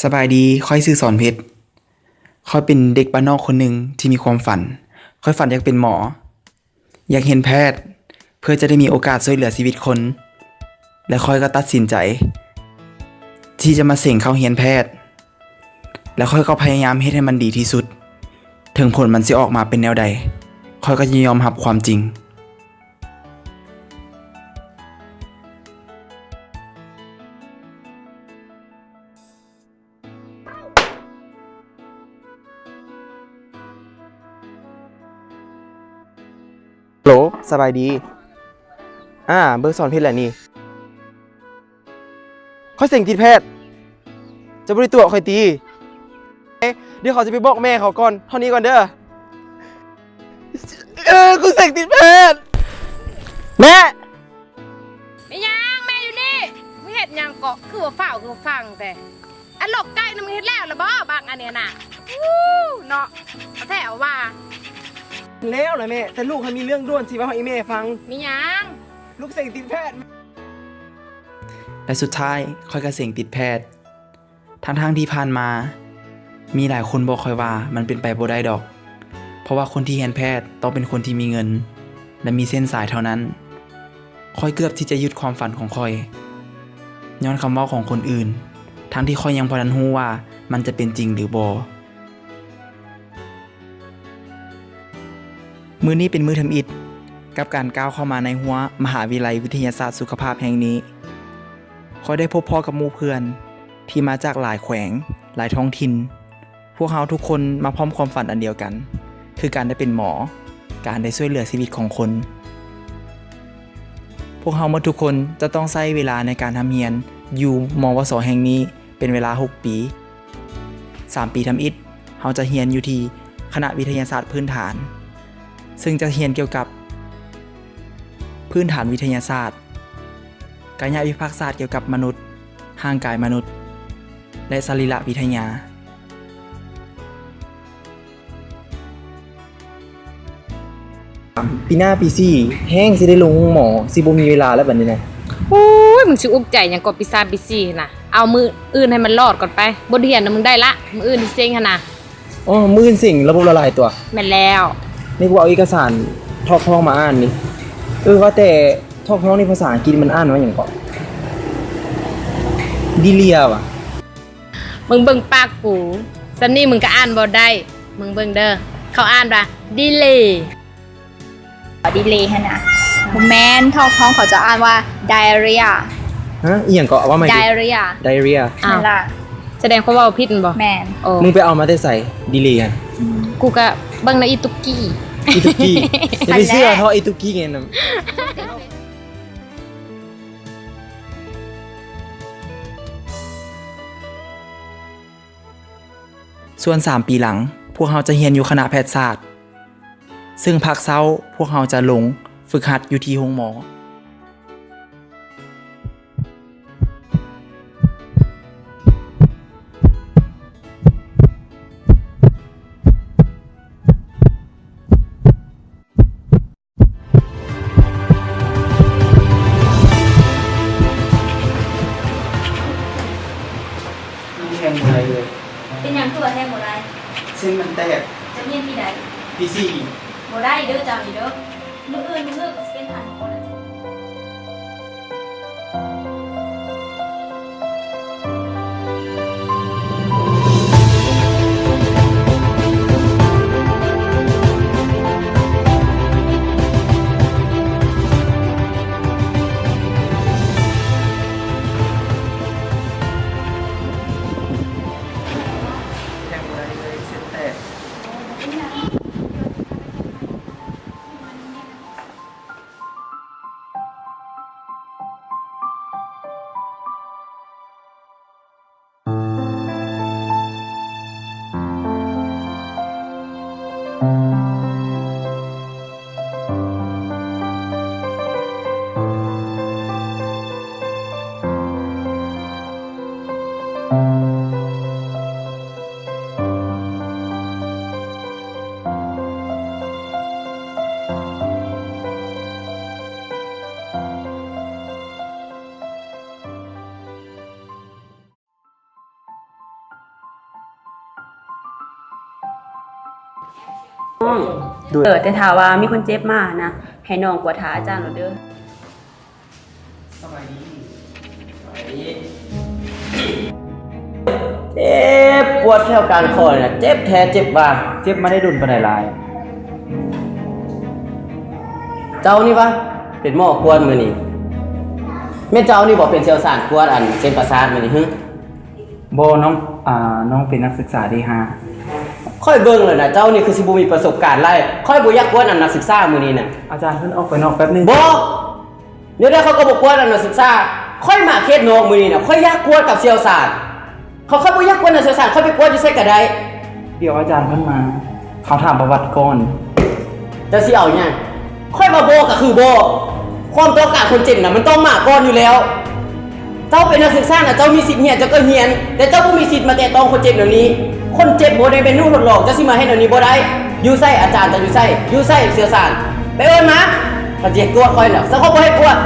ສະບາຍດີ, ຂ້ອຍຊື່ສອນເພັດ. ຂ້ອຍເປັນເດັກບ້ານນອກຄົນໜຶ່ງທີ່ມີຄວາມຝັນ. ຂ້ອຍຝັນຢາກເປັນໝໍ, ຢາກຮຽນແພດ ເພື່ອຈະໄດ້ມີໂອກາດຊ່ວຍເຫຼືອຊີວິດຄົນ ແລະ ຂ້ອຍກໍຕັດສິນໃຈທີ່ຈະມາເສັງເຂົ້າຮຽນແພດ ແລະ ຂ້ອຍກໍພະຍາຍາມເຮັດໃຫ້ມັນດີທີ່ສຸດ, ເຖິງຜົນມັນຊິອອກມາເປັນແນວໃດ, ຂ້ອຍກໍຈະຍອມຮັບຄວາມຈິງ. ໂຫຼ ສະບາຍດີ. ອາ ເບີສອນເພັດແຫຼະນີ້. ຂ້ອຍເສັງຕິດແພດ. ເຈົ້າບໍ່ໄດ້ຕົວະຂ້ອຍຕິ? ເອີ ດຽວຂ້ອຍຊິໄປບອກແມ່ເຂົາກ່ອນ. ເທົ່ານີ້ກ່ອນເດີ. ເອີ ກູເສັງຕິດແພດ. ແມ່! ແມ່ຫຍັງ ແມ່ຢູ່ນີ້? ມຶງເຮັດຫຍັງເກາະ? ຄືວ່າຟ້າວ ຄືວ່າຟັ່ງແທ້. ອັນລູກໄກ່ນະ ມຶງເຮັດແລ້ວລະບໍ່? ບັກອັນນີ້ນະ. ອູ້ ເນາະ ເອົາແທ້ເອົາວ່າ. ແລ້ວລະແມ່, ແຕ່ລູກຫັ້ນມີເລື່ອງດ່ວນຊິເວົ້າໃຫ້ອີ່ແມ່ຟັງ. ມີຫຍັງ? ລູກເສັງຕິດແພດ. ແລະ ສຸດທ້າຍ ຂ້ອຍກໍເສັງຕິດແພດ. ທັງໆທີ່ຜ່ານມາ ມີຫຼາຍຄົນບອກຂ້ອຍວ່າມັນເປັນໄປບໍ່ໄດ້ດອກ, ເພາະວ່າຄົນທີ່ຮຽນແພດຕ້ອງເປັນຄົນທີ່ມີເງິນ ແລະ ມີເສັ້ນສາຍເທົ່ານັ້ນ. ຂ້ອຍເກືອບທີ່ຈະຢຸດຄວາມຝັນຂອງຂ້ອຍ ຍ້ອນຄຳເວົ້າຂອງຄົນອື່ນ, ທັງທີ່ຂ້ອຍຍັງບໍ່ທັນຮູ້ວ່າມັນຈະເປັນຈິງຫຼືບໍ່. ມື້ນີ້ເປັນມື້ທຳອິດກັບການກ້າວເຂົ້າມາໃນຮົ້ວມະຫາວິທະຍາໄລວິທະຍາສາດສຸຂະພາບແຫ່ງນີ້. ຂ້ອຍໄດ້ພົບພໍ້ກັບໝູ່ເພື່ອນທີ່ມາຈາກຫຼາຍແຂວງ, ຫຼາຍທ້ອງຖິ່ນ. ພວກເຮົາທຸກຄົນມາພ້ອມຄວາມຝັນອັນດຽວກັນ, ຄືການໄດ້ເປັນໝໍ, ການໄດ້ຊ່ວຍເຫຼືອຊີວິດຂອງຄົນ. ພວກເຮົາໝົດທຸກຄົນຈະຕ້ອງໃຊ້ເວລາໃນການຮ່ຳຮຽນຢູ່ ມວສ ແຫ່ງນີ້ເປັນເວລາຫົກປີ. ສາມປີທຳອິດ ເຮົາຈະຮຽນຢູ່ທີ່ຄະນະວິທະຍາສາດພື້ນຖານ, ເຊິ່ງຈະຮຽນກ່ຽວກັບພື້ນຖານວິທະຍາສາດ, ກາຍະວິພາກສາດກ່ຽວກັບມະນຸດ, ຮ່າງກາຍມະນຸດ ແລະ ສະລີລະວິທະຍາ. ປີໜ້າປີສີ່ແຮງຊິໄດ້ລົງໂຮງໝໍ, ຊິບໍ່ມີເວລາແລ້ວບັດນີ້ນະ. ໂອ້ຍ ມຶງຊິອຸກໃຈຫຍັງເກາະ ປີສາມປີສີ່ນະ. ເອົາມື້ອື່ນໃຫ້ມັນລອດກ່ອນໄປ. ບົດຮຽນນະມຶງໄດ້ລະ, ມື້ອື່ນຊິເສັງຫັ້ນນະ. ອໍ ມື້ອື່ນເສັງລະບົບລະລາຍຕົວະ. ແມ່ນແລ້ວ. ນີ້ກູເອົາເອກະສານຖອກທ້ອງມາອ່ານນີ້. ເອີ ວ່າແຕ່ຖອກທ້ອງນີ້ພາສາອັງກິດມັນອ່ານວ່າຫຍັງເກາະ? ດີເລຍຫວາ? ມຶງເບິ່ງປາກກູ, ສ່ຳນີ້ມຶງກໍອ່ານບໍ່ໄດ້. ມຶງເບິ່ງເດີ, ເຂົາອ່ານວ່າ ດີເລ. ດີເລຫັ້ນນະ. ບໍ່ແມ່ນ, ຖອກທ້ອງເຂົາເຈົ້າອ່ານວ່າ ໄດເຣຍ. ຮະ? ອີ່ຫຍັງເກາະ? ເວົ້າໃໝ່ ໄດເຣຍ. ໄດເຣຍ. ອ້າວ ນັ້ນລະ. ສະແດງຂ້ອຍເວົ້າຜິດແມ່ນບໍ່? ແມ່ນ. ໂອ້ ມຶງໄປເອົາມາແຕ່ໃສ ດີເລຫັ້ນ? ອືມ ກູກະເບິ່ງໃນອີຕຸກກີ້. ອີຕຸກກີ້? ຢ່າໄປເຊື່ອເທາະ ອີຕຸກກີ້ນັ້ນນະ. ສ່ວນສາມປີຫຼັງ, ພວກເຮົາຈະຮຽນຢູ່ຄະນະແພດສາດ, ເຊິ່ງພາກເຊົ້າພວກເຮົາຈະລົງຝຶກຫັດຢູ່ທີ່ໂຮງໝໍ. ແຮງບໍ່ໄດ້ເລີຍ. ເປັນຫຍັງຄືວ່າແຮງບໍ່ໄດ້? ເສັ້ນມັນແຕກ. ເຈົ້າຮຽນປີໃດ? ປີສີ່. ບໍ່ໄດ້ເດີເຈົ້ານີ້ເດີ. ມື້ອື່ນມື້ຮືກໍຊິເປັນທາງໝໍແລ້ວ. ແທງບໍ່ໄດ້ເລີຍ ເສັ້ນແຕກ. ອງ. ໂດຍ. ເອີ ແຕ່ຖ້າວ່າມີຄົນເຈັບມານະ ໃຫ້ນ້ອງກວດຖ້າອາຈານໂລດເດີ. ສະບາຍດີ. ສະບາຍດີ. ເຈັບປວດແຖວກາງຄໍນີ້ນະ ເຈັບແທ້ເຈັບວ່າ. ເຈັບມາໄດ້ດົນປານໃດຫຼາຍ? ເຈົ້ານີ້ຫວາ ເປັນໝໍກວດມື້ນີ້? ແມ່ນເຈົ້ານີ້ບໍ່ເປັນຊ່ຽວຊານກວດອັນເສັ້ນປະສາດມື້ນີ້ຫື? ບໍ່ ນ້ອງ ອາ ນ້ອງເປັນນັກສຶກສາເດຫາ. ຂ້ອຍເບິ່ງແລ້ວນະ ເຈົ້ານີ້ຄືຊິບໍ່ມີປະສົບການຫຼາຍ. ຂ້ອຍບໍ່ຢາກກວດອັນນັກສຶກສາມື້ນີ້ນະ. ອາຈານ ເພິ່ນອອກໄປນອກແປັບໜຶ່ງ. ບໍ່ ແນວໃດຂ້ອຍກໍບໍ່ກວດອັນນັກສຶກສາ. ຂ້ອຍມາເຂດນອກມື້ນີ້ນະ ຂ້ອຍຢາກກວດກັບຊ່ຽວຊານ. ຂ້ອຍ ຂ້ອຍບໍ່ຢາກກວດນັກຊ່ຽວຊານ ຂ້ອຍໄປກວດຢູ່ໃສກໍໄດ້. ດຽວອາຈານເພິ່ນມາ ເຮົາຖາມປະຫວັດກ່ອນ. ເຈົ້າຊິເອົາຫຍັງ? ຂ້ອຍວ່າບໍ່ກໍຄືບໍ່. ຄວາມຕ້ອງການຄົນເຈັບນະ ມັນຕ້ອງມາກ່ອນຢູ່ແລ້ວ. ເຈົ້າເປັນນັກສຶກສານະ ເຈົ້າມີສິດຮຽນ ເຈົ້າກໍຮຽນ, ແຕ່ເຈົ້າບໍ່ມີສິດມາແຕະຕ້ອງຄົນເຈັບແນວນີ້. ຄົນເຈັບບໍ່ໄດ້ແມ່ນໜູທົດລອງ, ເຈົ້າຊິມາເຮັດແນວນີ້ບໍ່ໄດ້. ຢູ່ໃສອາຈານ ເຈົ້າຢູ່ໃສ? ຢູ່ໃສຊ່ຽວຊານ? ໄປເອີ້ນມາ. ເຂົາຊິກວດຂ້ອຍນະ ເຂົາບໍ່ໃຫ້ກວດ.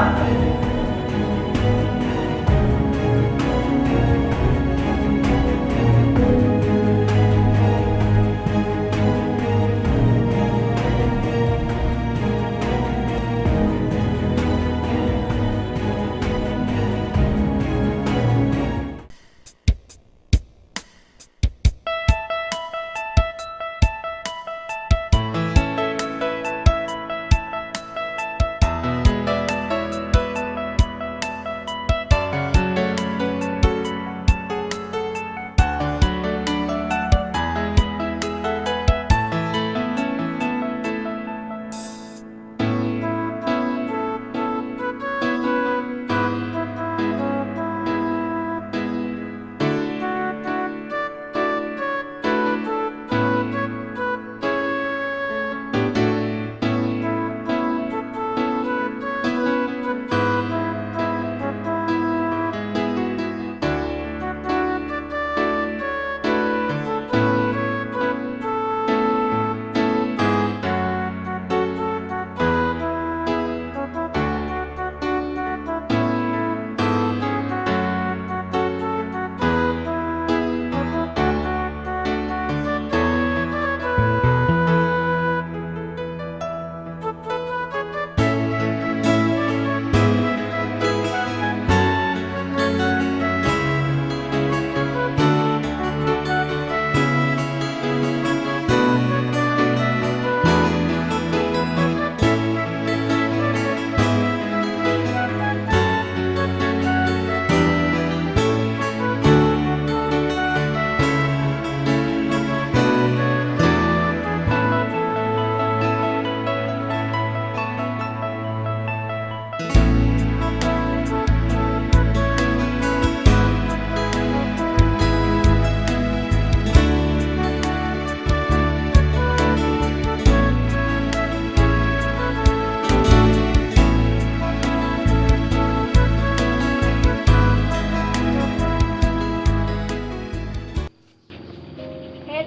ເຮັດ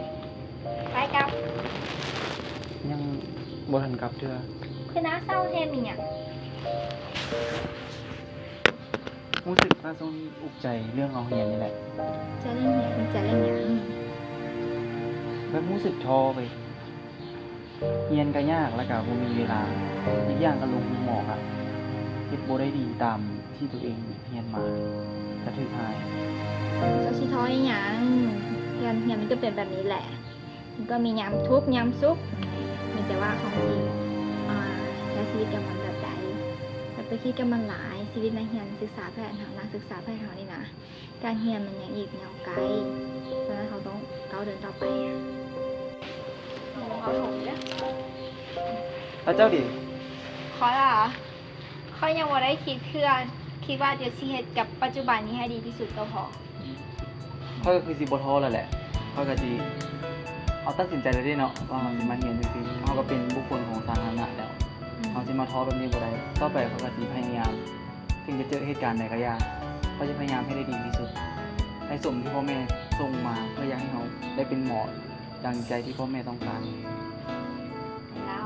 ໄປກັບ ຍັງບໍ່ທັນກັບເທື່ອ. ຄືໜ້າເສົ້າແທ້ ມີຫຍັງ? ຮູ້ສຶກວ່າຊ່ວງນີ້ອຸກໃຈເລື່ອງເຮົາຮຽນນີ້ແຫຼະ. ເຈົ້າເລື່ອງຮຽນ ເຈົ້າເລື່ອງຫຍັງ? ແບບຮູ້ສຶກທໍ້ເວີຍ. ຮຽນກໍຍາກ ແລ້ວກໍບໍ່ມີເວລາ. ອີກຢ່າງກໍລົງໂຮງໝໍກໍເຮັດບໍ່ໄດ້ດີຕາມທີ່ຕົວເອງຮຽນມາ ກໍຖືກຮ້າຍ. ເຈົ້າຊິທໍ້ອີຫຍັງ? ການຮຽນມັນກໍເປັນແບບນີ້ແຫຼະ. ມັນກໍມີຍາມທຸກຍາມສຸກ, ມີແຕ່ວ່າເຮົາຊິ ອ່າ ໃຊ້ຊີວິດກັບມັນແບບໃດ. ຢ່າໄປຄິດກັບມັນຫຼາຍ. ຊີວິດນັກຮຽນສຶກສາແພດເຮົາ, ນັກສຶກສາແພດເຮົານີ້ນະ, ການຮຽນມັນຍັງອີກຍາວໄກ, ສະນັ້ນເຮົາຕ້ອງກ້າວເດີນຕໍ່ໄປ. ແລ້ວເຈົ້າເດ? ຂ້ອຍຫວາ? ຂ້ອຍຍັງບໍ່ໄດ້ຄິດເທື່ອ, ຄິດວ່າດຽວຊິເຮັດກັບປັດຈຸບັນນີ້ໃຫ້ດີທີ່ສຸດກໍພໍ. ຂ້ອຍກໍຄືຊິບໍ່ທໍ້ແລ້ວແຫຼະ. ຂ້ອຍກໍຊິ ເຮົາຕັດສິນໃຈແລ້ວເດ້ເນາະ ວ່າເຮົາຊິມາຮຽນຈັ່ງຊີ້. ເຮົາກໍເປັນບຸກຄົນຂອງສາທາລະນະແລ້ວ. ອືມ ເຮົາຊິມາທໍ້ແບບນີ້ບໍ່ໄດ້. ຕໍ່ໄປຂ້ອຍກໍຊິພະຍາຍາມ, ເຖິງຈະເຈີເຫດການໃດກໍຢ່າ, ຂ້ອຍຈະພະຍາຍາມໃຫ້ໄດ້ດີທີ່ສຸດ, ໃຫ້ສົມທີ່ພໍ່ແມ່ສົ່ງມາ, ເພື່ອຢາກໃຫ້ເຮົາໄດ້ເປັນໝໍ ດັ່ງໃຈທີ່ພໍ່ແມ່ຕ້ອງການ. ແລ້ວ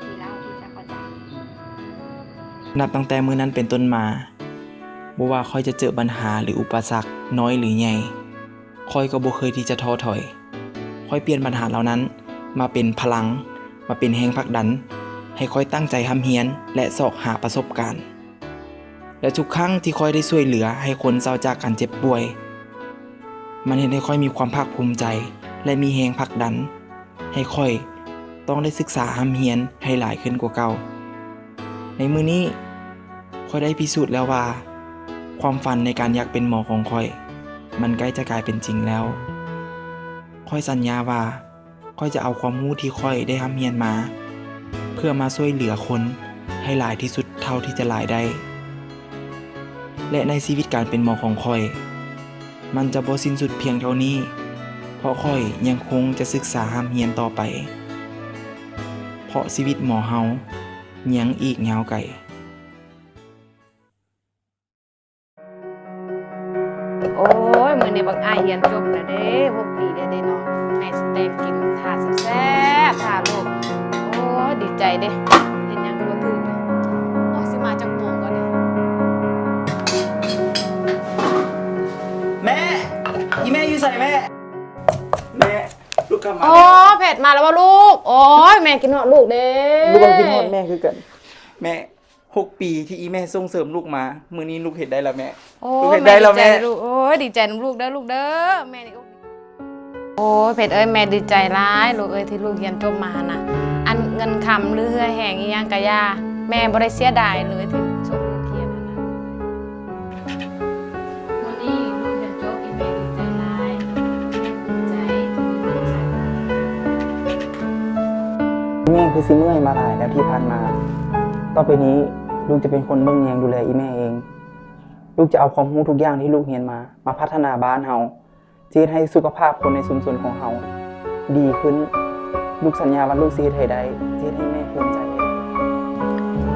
ດີແລ້ວທີ່ຈະເຂົ້າໃຈ. ນັບຕັ້ງແຕ່ມື້ນັ້ນເປັນຕົ້ນມາ, ບໍ່ວ່າຂ້ອຍຈະເຈີບັນຫາ ຫຼື ອຸປະສັກນ້ອຍ ຫຼື ໃຫຍ່, ຂ້ອຍກໍບໍ່ເຄີຍທີ່ຈະທໍ້ຖອຍ. ຂ້ອຍປ່ຽນບັນຫາເຫຼົ່ານັ້ນມາເປັນພະລັງ ມາເປັນແຮງຜັກດັນໃຫ້ຂ້ອຍຕັ້ງໃຈຮ່ຳຮຽນ ແລະ ຊອກຫາປະສົບການ. ແລະ ທຸກຄັ້ງທີ່ຂ້ອຍໄດ້ຊ່ວຍເຫຼືອໃຫ້ຄົນເຊົາຈາກການເຈັບປ່ວຍ, ມັນເຮັດໃຫ້ຂ້ອຍມີຄວາມພາກພູມໃຈ ແລະ ມີແຮງຜັກດັນໃຫ້ຂ້ອຍຕ້ອງໄດ້ສຶກສາຮ່ຳຮຽນໃຫ້ຫຼາຍຂຶ້ນກວ່າເກົ່າ. ໃນມື້ນີ້, ຂ້ອຍໄດ້ພິສູດແລ້ວວ່າ ຄວາມຝັນໃນການຢາກເປັນໝໍຂອງຂ້ອຍ ມັນໃກ້ຈະກາຍເປັນຈິງແລ້ວ. ຂ້ອຍສັນຍາວ່າ ຂ້ອຍຈະເອົາຄວາມຮູ້ທີ່ຂ້ອຍໄດ້ຮ່ຳຮຽນມາ ເພື່ອມາຊ່ວຍເຫຼືອຄົນໃຫ້ຫຼາຍທີ່ສຸດເທົ່າທີ່ຈະຫຼາຍໄດ້. ແລະ ໃນຊີວິດການເປັນໝໍຂອງຂ້ອຍ, ມັນຈະບໍ່ສິ້ນສຸດພຽງເທົ່ານີ້, ເພາະຂ້ອຍຍັງຄົງຈະສຶກສາຮ່ຳຮຽນຕໍ່ໄປ, ເພາະຊີວິດໝໍເຮົາຍັງອີກຍາວໄກ. ໂອ້ຍ ມື້ນີ້ບັກອ້າຍຮຽນຈົບແລ້ວເດ້ ຫົກປີແລ້ວເດ້ເນາະ. ແມ່ຊິແຕ່ງກິນຖ້າແຊບໆ ຖ້າລູກ. ໂອ້ຍ ດີໃຈເດ້ ເຮັດຫຍັງກໍບໍ່ຖືກ. ໂອ້ຍ ຊິມາຈັກໂມງກ່ອນນີ້? ແມ່! ອີ່ແມ່ຢູ່ໃສແມ່? ແມ່! ລູກກັບມາ. ໂອ້ ເພັດມາແລ້ວບໍ່ລູກ? ໂອ້ຍ ແມ່ຄິດຮອດລູກເດ້. ລູກກໍຄິດຮອດແມ່ຄືກັນ. ແມ່! ຫົກປີທີ່ອີ່ແມ່ສົ່ງເສີມລູກມາ, ມື້ນີ້ລູກເຮັດໄດ້ແລ້ວແມ່. ໂອ້ ລູກເຮັດໄດ້ແລ້ວແມ່. ໂອ້ຍ ດີໃຈນຳລູກເດີລູກເດີ. ແມ່ນີ້ ໂອ້ຍ ເພັດເອີຍ ແມ່ດີໃຈຫຼາຍລູກເອີຍ ທີ່ລູກຮຽນຈົບມາຫັ້ນນະ. ອັນເງິນຄຳ ຫຼື ເຫື່ອແຮງອີ່ຫຍັງກະຢ່າ, ແມ່ບໍ່ໄດ້ເສຍດາຍເລີຍທີ່ສົ່ງລູກຮຽນຫັ້ນນະ. ມື້ນີ້ລູກຮຽນຈົບ ອີ່ແມ່ດີໃຈຫຼາຍ. ແມ່ຄືຊິເມື່ອຍມາຫຼາຍແລ້ວທີ່ຜ່ານມາ. ຕໍ່ໄປນີ້ລູກຈະເປັນຄົນເບິ່ງແຍງດູແລອີ່ແມ່ເອງ. ລູກຈະເອົາຄວາມຮູ້ທຸກຢ່າງທີ່ລູກຮຽນມາ ມາພັດທະນາບ້ານເຮົາ, ຈະເຮັດໃຫ້ສຸຂະພາບຄົນໃນຊຸມຊົນຂອງເຮົາດີຂຶ້ນ. ລູກສັນຍາວ່າລູກຊິເຮັດໃຫ້ໄດ້, ຈະເຮັດໃຫ້ແມ່ພູມໃຈ.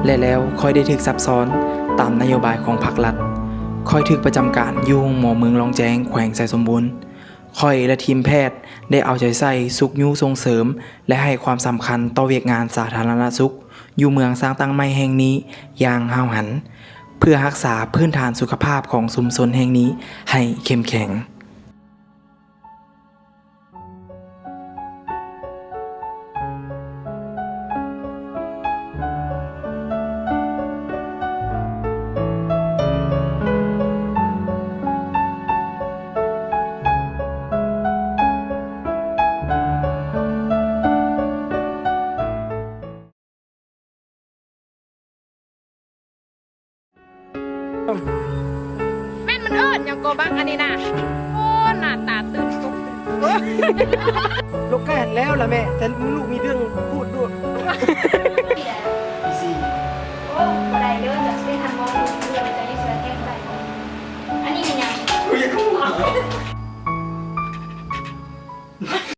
ແລະແລ້ວຂ້ອຍໄດ້ຖືກຊັບຊ້ອນຕາມນະໂຍບາຍຂອງພັກລັດ. ຂ້ອຍຖືກປະຈຳການຢູ່ໂຮງໝໍເມືອງລ້ອງແຈ້ງ ແຂວງໄຊສົມບູນ. ຂ້ອຍ ແລະ ທີມແພດ ໄດ້ເອົາໃຈໃສ່ຊຸກຍູ້ສົ່ງເສີມ ແລະ ໃຫ້ຄວາມສຳຄັນຕໍ່ວຽກງານສາທາລະນະສຸກຢູ່ເມືອງສ້າງຕັ້ງໃໝ່ແຫ່ງນີ້ຢ່າງຫ້າວຫັນ, ເພື່ອຮັກສາພື້ນຖານສຸຂະພາບຂອງຊຸມຊົນແຫ່ງນີ້ໃຫ້ເຂັ້ມແຂງ. ແມ່ນມັນເອີ້ນຫຍັງກໍບັກອັນນີ້ນະ. ໂອ້ ໜ້າຕາຕື່ນຕົກ. ລູກໃກ້ຫັ້ນແລ້ວລະແມ່, ແຕ່ລູກມີເລື່ອງພູດດ້ວຍ. ປີສີ່. ໂອ້ ບໍ່ໄດ້ເດີ, ເຈົ້າຊິໄປທັນບໍ່? ເຈົ້າຢູ່ເຮືອນແທ້ບໍ່ໄດ້. ອັນນີ້ແມ່ນຫຍັງ? ອຸ້ຍ ຢາກຮູ້.